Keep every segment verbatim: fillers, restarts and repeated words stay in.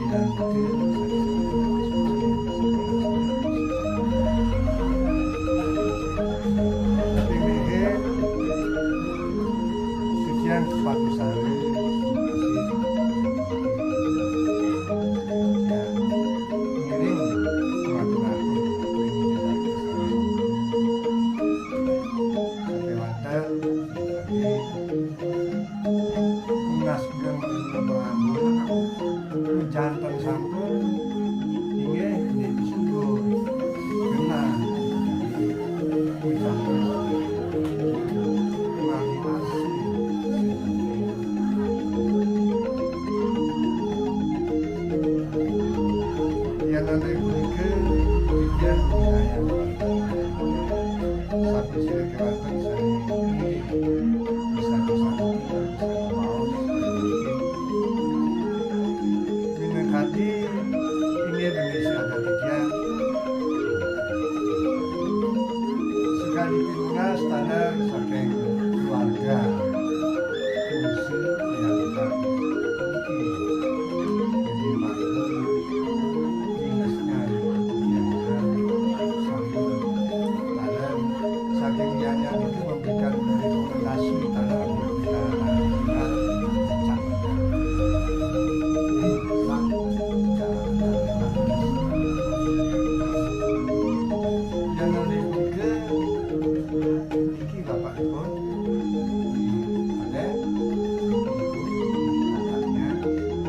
Tapi mehe, sekian sepatu sari, ya, ngiring ngatur-ngatur. Kewanten, Tunas geng janten sampun inggih di syukur. Kena ucapan terima kasih. Yang nanti berikut, ujian wilayah. Satu sila kewanten sani. Bisa bersatu, bisa maos. Minangkadi inggih Indonesia ketiga. Sekali tunas tanah saking keluarga. Fungsi yang kita miliki. Jadi, maka, dinasnya yang sampun tanah saking yang itu memberikan rekomendasi terhadap kita. Yang lebih ke niki Bapak Ibu, ada Ibu, kakaknya, niki sami, niki Pak.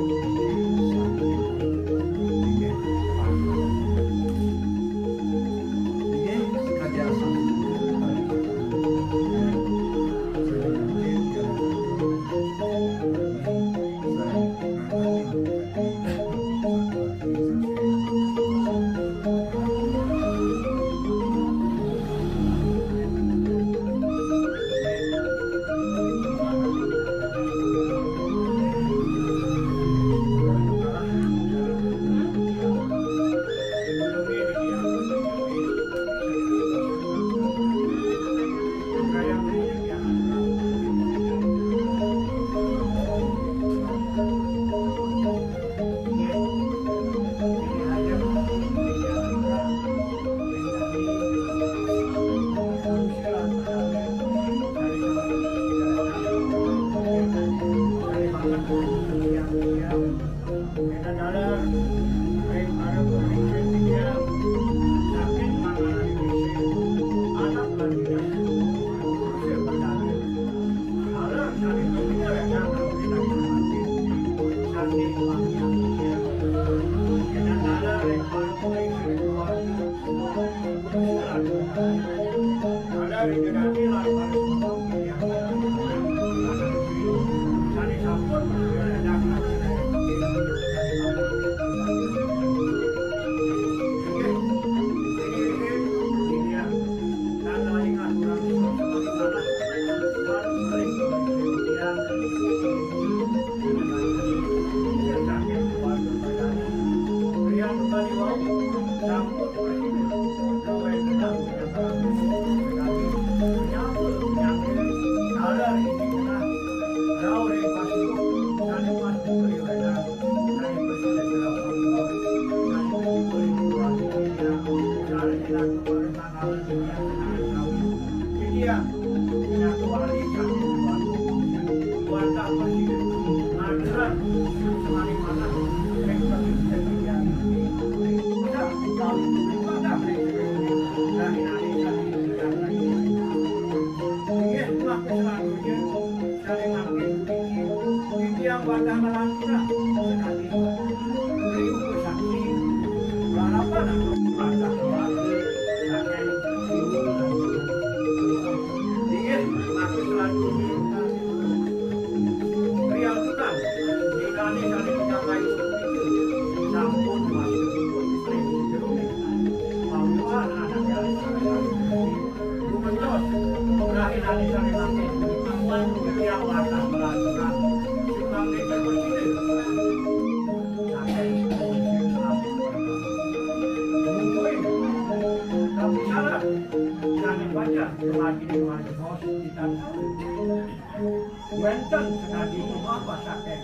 Wénten senadi rumah pasaken.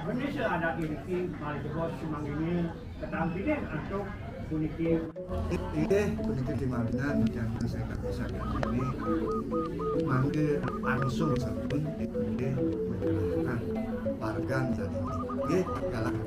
Indonesia adat iriki malih jebos sumanggihnya ketampilan antuk puniki. Inggih, puniki timalinan ingkang saya kataken ini mangke langsung sampun inggih menyerahkan wargan dan inggih galah.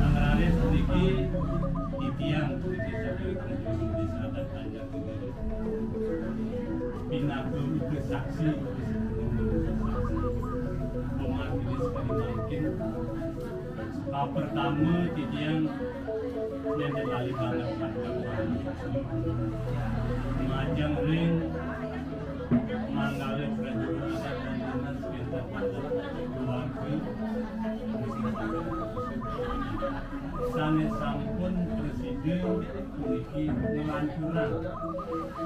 Nanging puniki titiang puniki saking Desa Adat Panjang pinaka uga saksi, saksi. Pemanis kalimakin Kapertama, titiang nenten lali banget majeng ring manggala prajurit adat dan dinas wénten keluarga sané sampun prasida puniki nglancurang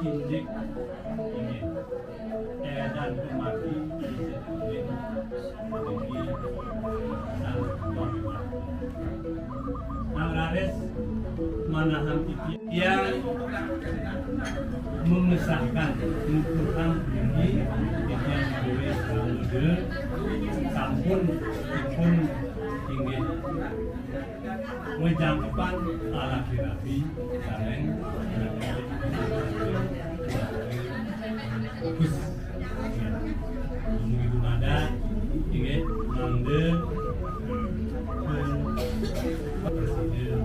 indik inggih. Édan pemati puniki sang. Nang raris manahang titiang mengesahkan, ngukuhang puniki titiang duwé samuda sampun dipun inggih. Ngejangkepan rabi-rabi sareng Gus. Ibu Mada, inggih, mangda presiden.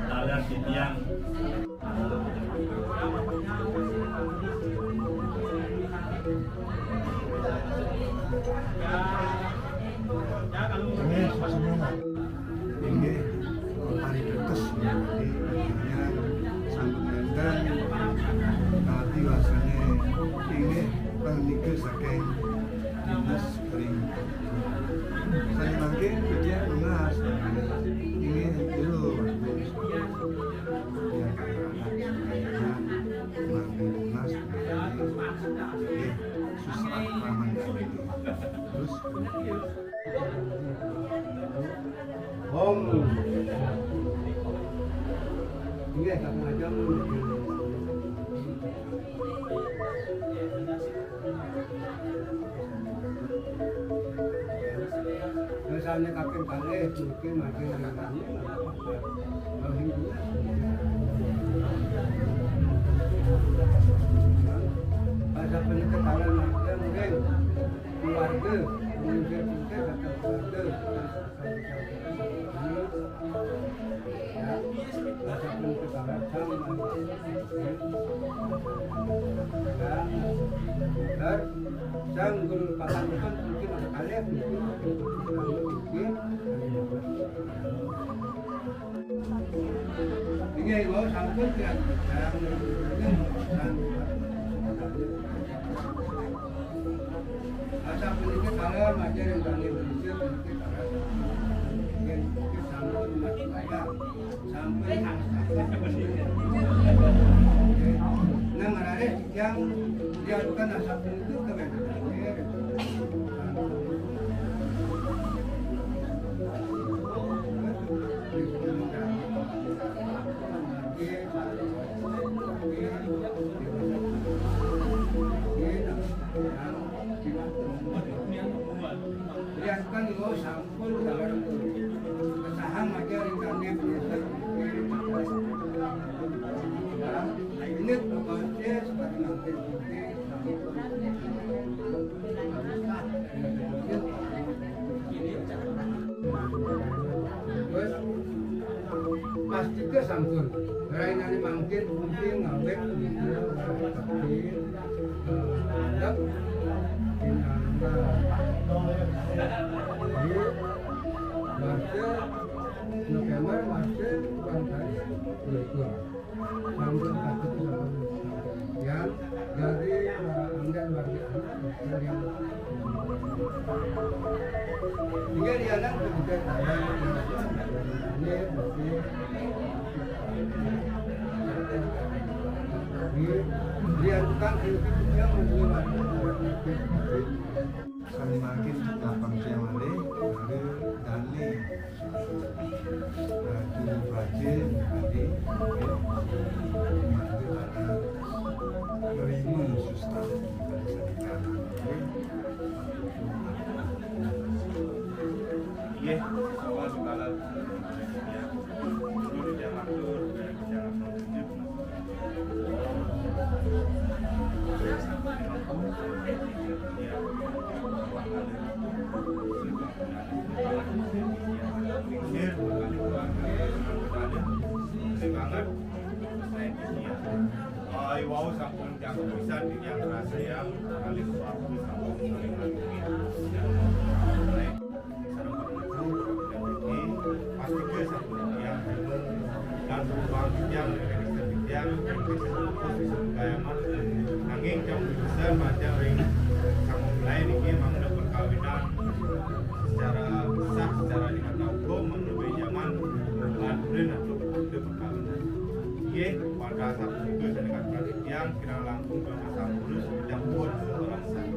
Taler titiang. Inggih, sesampun. Inggih, paritetes, inggih, artinya sampun nénten, tapi wasané inggih, pernika saking dinas ring. Sané mangkin, dia lunas, inggih, jero, bagus. Ya, mangkin lunas, inggih, susah, aman, inggih. Terus, Om. Inggih, sampun ajeng. Misalnya kaping kalih, mungkin makin. Bahasa penelitian makin, mungkin. Keluarga, menginjil-injil kata keluarga. Ya, bahasa pun kita datang, ya. Dan sang guru pakan itu mungkin ada kali, mungkin, mungkin, mungkin. Inggih, wau sampun tiyang gedang. Asal puniki kala majar ing kangge manusia puniki kala. Inggih, puniki sampun mati kaya. Sampun. Nang raris tiyang diadukan asal puniki kawéntenan. Diadukan niku sampun dalam kesahan aja ring kami penyesal. Ini terbaca sebagai mungkin. Terus, pastika sampun. Rainane mangkin mungkin ngawet, eh, ngadep, pinangga. Baca November masih bulan saya dua itu. Rambut kaki itu sampai, sampai yang dari, eh, ambil warga anak yang tinggal di anak ketika saya ini masih di, dia tukang kritik dia masih warga. Kami makin gampang dia malih, baru dalih. Nah, dulu baca, nanti, ya, nanti ada nerima susah. Iya, awal segala. Dulu dia matur, dia, dia matur. Ai wau sampun jago pisan tiniang rasa yang kalih waktu sampun saling ngalih. Sareng Bapak Ibu, Bapak Ibu, pastika sampun tiniang dan perubahan tiniang, register tiniang, register khusus, register pekayangan. Nanging jam pisan panjang ring sampun mulai niki mangda perkawinan secara sah, secara di mata hukum, mangda zaman, bulan bulan atau waktu perkawinan. Inggih, pada saat itu saya dekat perhatian, kirang langkung dalam sampun, sudah pun orang sah.